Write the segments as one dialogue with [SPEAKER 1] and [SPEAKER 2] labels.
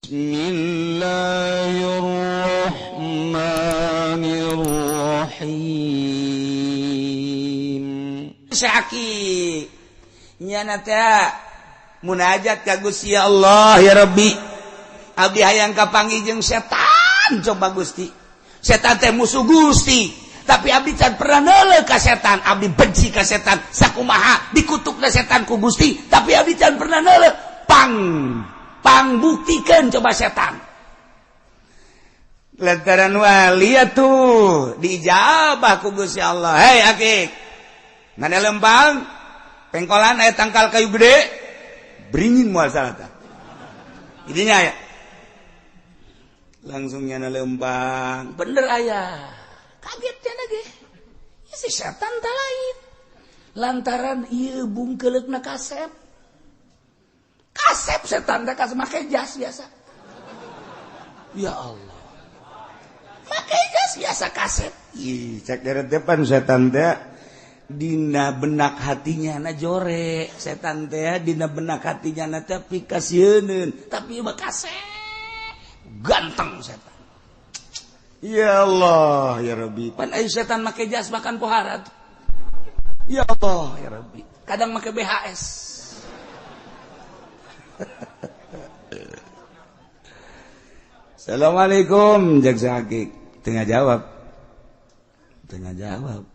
[SPEAKER 1] Bismillahirrahmanirrahim.
[SPEAKER 2] Syaki nyana teh munajat ka Gusti ya Allah ya Rabbi, abdi hayang kapanggih jeung setan. Coba Gusti, setan teh musuh Gusti, tapi abdi can pernah neuleuh ka setan. Abdi benci ka setan, sakumaha dikutukna setan ku Gusti, tapi abdi can pernah neuleuh. Pang pang buktikeun coba setan. Lantaran wali atuh diijabah ku Gusti Allah. Hei akik, mana lempang pengkolan aya tangkal kayu gede beringin moal salah tah. Idinya aya langsung nyana lempang bener aya kaget cenah ge si setan tak lain lantaran ieu bungkeuleukna kasep kasep setan teh kasep make jas biasa. Ya Allah, make jas biasa kasep. Ih, cek dari depan setan teh dina benak hatinya na jore setan teh dina benak hatinya na teh pikasieun, tapi mah kasep ganteng setan. Ya Allah ya Rabbi, pan aya setan make jas makan pohara. Ya Allah ya Rabbi, kadang make BHS. Assalamualaikum jaksa hakik. Tengah jawab, tengah jawab.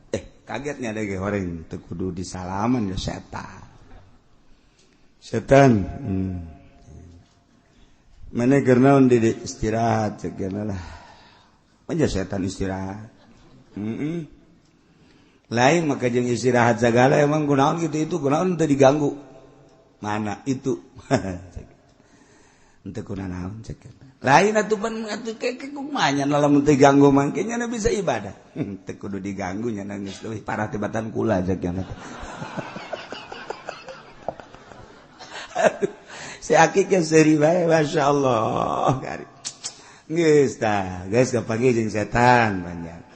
[SPEAKER 2] Kagetnya ada ge orang teu kudu disalaman ya setan. Setan. Mana keur naon di istirahat cek lah. Manja setan istirahat. Lain maka jeung istirahat sagala emang kunaon gitu itu kunaon teu diganggu. Mana itu? Henteu kunanaon cek. Lain atuh pan atuh ke kumaha nya lamun teu diganggu mangke nya bisa ibadah. Teu kudu diganggu nya geus leuwih parah tibatan kula cek nya. Si akik ge seuri bae masyaallah. Geus tah, geus kapanggih jeung setan panjang.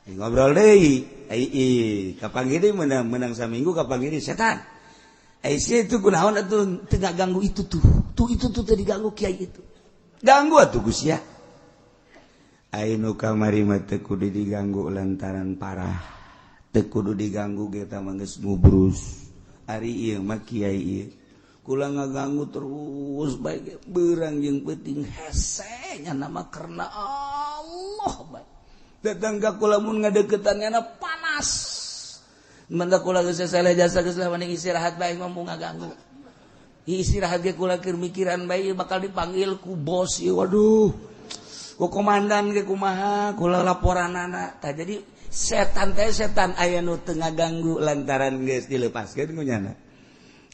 [SPEAKER 2] Ngobrol deui, ai kapanggih deui menang saminggu kapanggih deui setan. Ai sia itu kunaon atuh teu ngaganggu itu tuh. Tuh itu tuh teu diganggu kiai itu. Ganggu atuh Gusti ya. Ai nu kamari mah teu kudu diganggu lantaran parah. Teu kudu diganggu ge tah mah geus ngubrus. Ari ieu mah kiai ieu kula ngaganggu terus bae beurang jeung peuting hese nya nama karena Allah bae. Datang ka kula mun ngadeukeutan nya panas. Manda kula geus salah jasa geus lah mending istirahat bae mampu ngaganggu. Istirahat ge kula keur mikiran bae bakal dipanggil ku bos ieu waduh. Ku komandan ge kumaha kula laporanana. Tah jadi setan teh setan aya nu teu ngaganggu lantaran geus dilepaskeun ku nyana.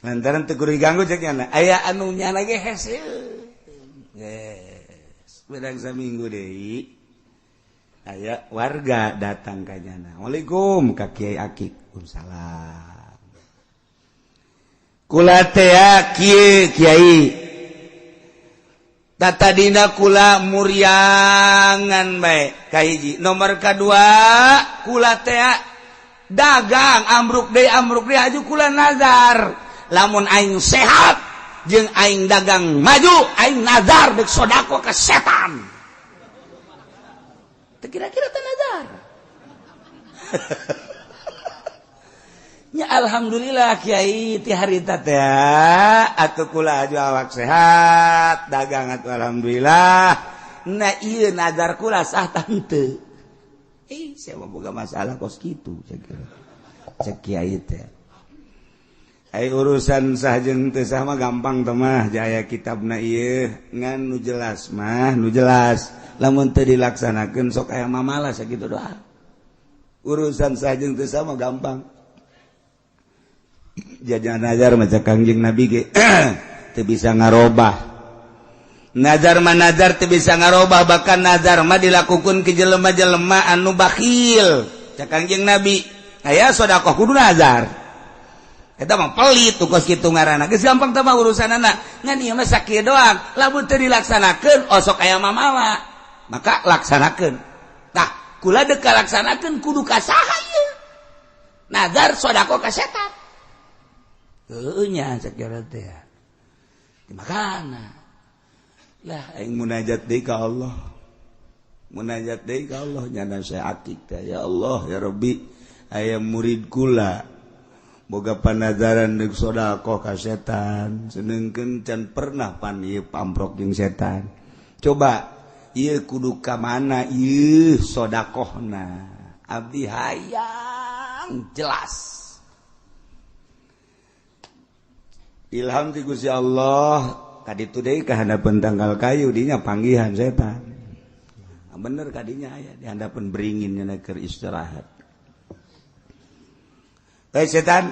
[SPEAKER 2] Lantaran teu kudu diganggu cek nyana. Aya anu nyana ge hese. Geus bedang saminggu deui aya warga datang ka nyana. Waalaikum ka Kiai Akik. Waalaikumsalam. Kula teh kieu Kiai. Tatadina kula muriangan bae kahiji. Nomor kadua kula teh dagang ambruk deui aju kula nazar. Lamun aing sehat jeung aing dagang maju aing nazar deuk sodako ka setan. Teu kira-kira teh nazar. Ya alhamdulillah Kiai ti harita teh atuh kula aju awak sehat dagang atuh alhamdulillah. Nah ieu nazar kula sah tah henteu. Ih sia mah boga masalah kos kitu cek cek Kiai teh. Ai urusan sah jeung teu sah mah gampang teh mah jaya kitabna ieu ngan nu jelas mah nu jelas lamun teu dilaksanakeun sok aya mamalah sakitu doa. Urusan sah jeung teu sah mah gampang. Jajan nazar maca Kangjeng Nabi ge teu bisa ngarobah. Nazar mah nazar teu bisa ngarobah, bahkan nazar mah dilakukeun ke jelema-jelema anu bakhil. Cak Kangjeng Nabi, aya sedekah kudu nazar. Eta mah pelit tuh kos kitu ngaranna. Geus gampang teh mah urusanana. Ngan ieu mah sakieu doang. Lamun teu dilaksanakeun osok aya mamawa. Maka laksanakeun. Tah, kula deuk kalaksanakeun kudu ka saha ieu? Nazar sedekah ka setan. Heueuh nya cek teh. Dimakana. Lah aing munajat deui ka Allah. Munajat deui ka Allah nyana saya akik teh, ya Allah ya Rabbi, aya murid kula boga panazaran deuk sedekah ka setan, sedengkeun can pernah pan ieu pamprok jeung setan. Coba ieu kudu ka mana ieu sedekahna? Abdi hayang jelas. Ilham ti Gusti Allah kaditu deui ka handapeun tangkal kayu dinya panggihan setan. Bener kadinya aya di handapeun beringin nya keur istirahat. Hei setan.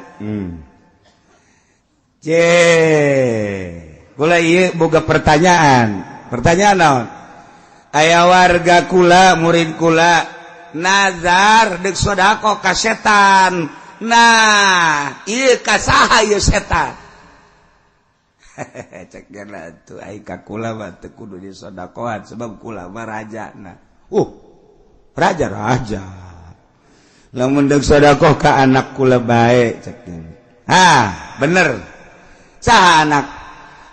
[SPEAKER 2] C. Kula ieu boga pertanyaan. Pertanyaan naon? Aya warga kula, murid kula nazar deuk sedekah ka setan. Nah, ieu ka saha ieu setan? Cek tuh ai ka kula mah teu kudu disodakohan sebab kula mah rajana. Raja raja. Lamun deuk sodakoh ka anak kula bae cek. Ah, bener. Saha anak?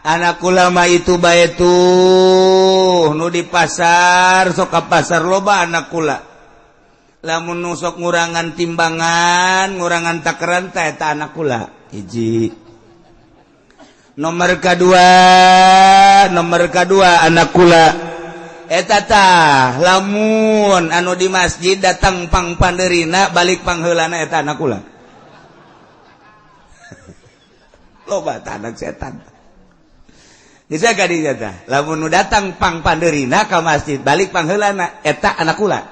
[SPEAKER 2] Anak kula mah itu bae tuh nu di pasar, sok ka pasar loba anak kula. Lamun nu sok ngurangan timbangan, ngurangan takaran teh eta anak kula. Hiji. Nomor kedua, nomor kedua anak kula eta tah lamun anu di masjid datang pang panderina balik pangheulana eta anak kula. Loba tah anak setan. Bisa ka dinya tah lamun nu datang pang panderina ka masjid balik pangheulana eta anak kula.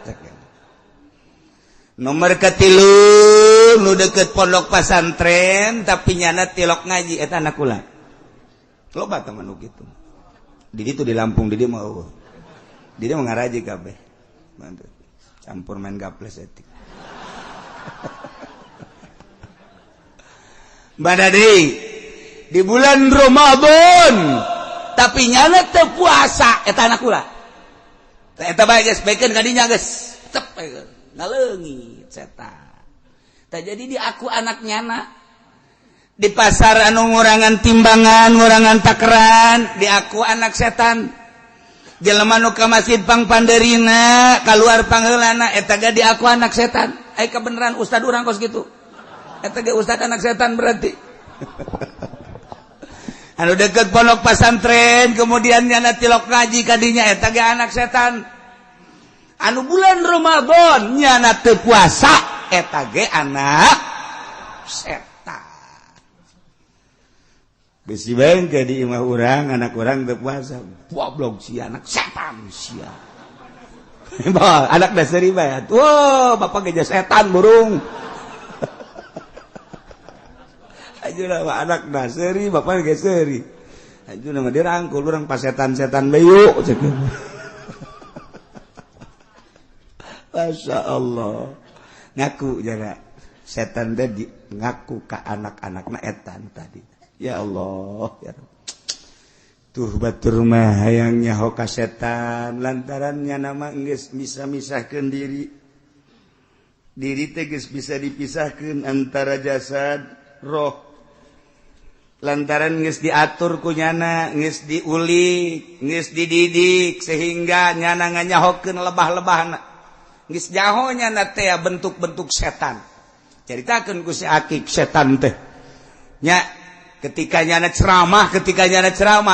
[SPEAKER 2] Nomor ketilu nu deket pondok pasantren tapi nyana tilok ngaji eta anak kula. Loba teman nu kitu. Di ditu di Lampung di dieu mah eueuh. Di dieu mah ngaraji kabeh. Mantap. Campur main gaples etik. Badadi di bulan Ramadan tapi nyana teu puasa eta anak kula. Tah eta bae geus bekeun ka dinya geus. Cep ngaleungit setan. Tah jadi di aku anak nyana di pasar anu ngurangan timbangan, ngurangan takeran, di aku anak setan. Jelema nu ka masjid pang panderina, kaluar pangheulana eta ge di aku anak setan. Ai kebenaran ustad urang kos kitu. Eta ge ustad anak setan berarti. Anu deket pondok pasantren kemudian nyana tilok ngaji kadinya eta ge anak setan. Anu bulan Ramadan nyana teu puasa eta ge anak setan. Besi bengke di imah urang, anak urang teu puasa. Goblok sia anak setan sia. Bah, anak dasar bae. Wah, bapak geja setan burung. Aja mah anak dasari, bapak ge seuri. Aja mah dirangkul urang pas setan-setan bae yuk cek. Masya Allah. Ngaku jaga setan teh ngaku ka anak-anakna etan tadi. Ya Allah ya Rabb. Tuh batur mah hayang nyaho ka setan lantarannya nama geus bisa misahkeun diri. Diri teh geus bisa dipisahkeun antara jasad roh. Lantaran geus diatur ku nyana, geus diulik, geus dididik sehingga nyana nganyahokeun lebah-lebahna. Geus nyaho nyana teh bentuk-bentuk setan. Caritakeun ku si akik setan teh. Nya ketika nyana ceramah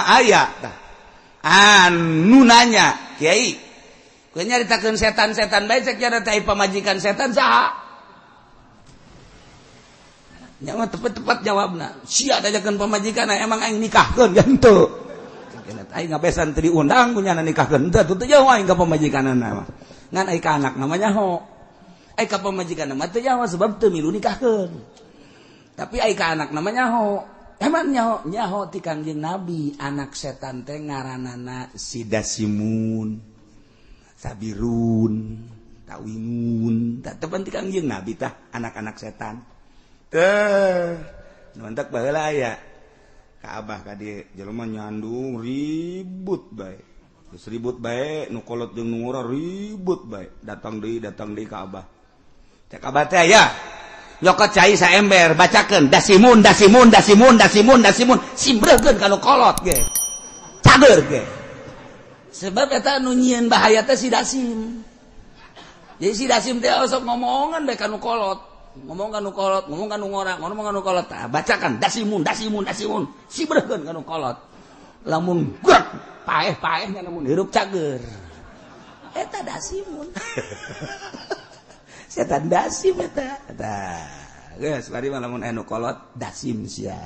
[SPEAKER 2] aya tah. Anu nanya, "Kiai, kowe nyaritakeun setan-setan bae cek nyana teh pamajikan setan saha?" Nya mah tepat-tepat jawabna. Sia dajakeun pamajikan emang aing nikahkeun henteu. Aing ngabesan teu diundang ku nyana nikahkeun henteu teu jauh aing ka pamajikanna mah. Ngan aing ka anak namanya ho. Aing ka pamajikanna mah teu jauh sebab teu milu nikahkeun. Tapi aing ka anak namanya ho. Emang nyaho nyaho ti Kangjeng Nabi anak setan teh ngaranana Sidasimun, Sabirun, Tawingun. Tah tepan ti Kangjeng Nabi tah anak-anak setan. Teh mantak baheula aya ka abah ka dieu jelema nyandung ribut bae. Geus ribut bae nu kolot jeung nu ngora ribut bae. Datang deui ka abah. Cek abah teh aya nyokot cai saember bacakeun dasimun dasimun dasimun dasimun dasimun simbreukeun ka nu kolot ge. Cager ge. Sebab eta nu nyieun bahaya teh si Dasim. Jadi si Dasim teh sok ngomongan bae ka nu kolot, ngomong ka nu kolot, ngomong ka nu ngora, ngomong ka nu kolot. Tah, bacakan dasimun, dasimun, dasimun, sibreukeun ka nu kolot. Lamun gerak paeh-paeh, lamun hirup cager. Eta dasimun, setan dasim eta. Tah, geus bari mah lamun anu kolot dasim sia.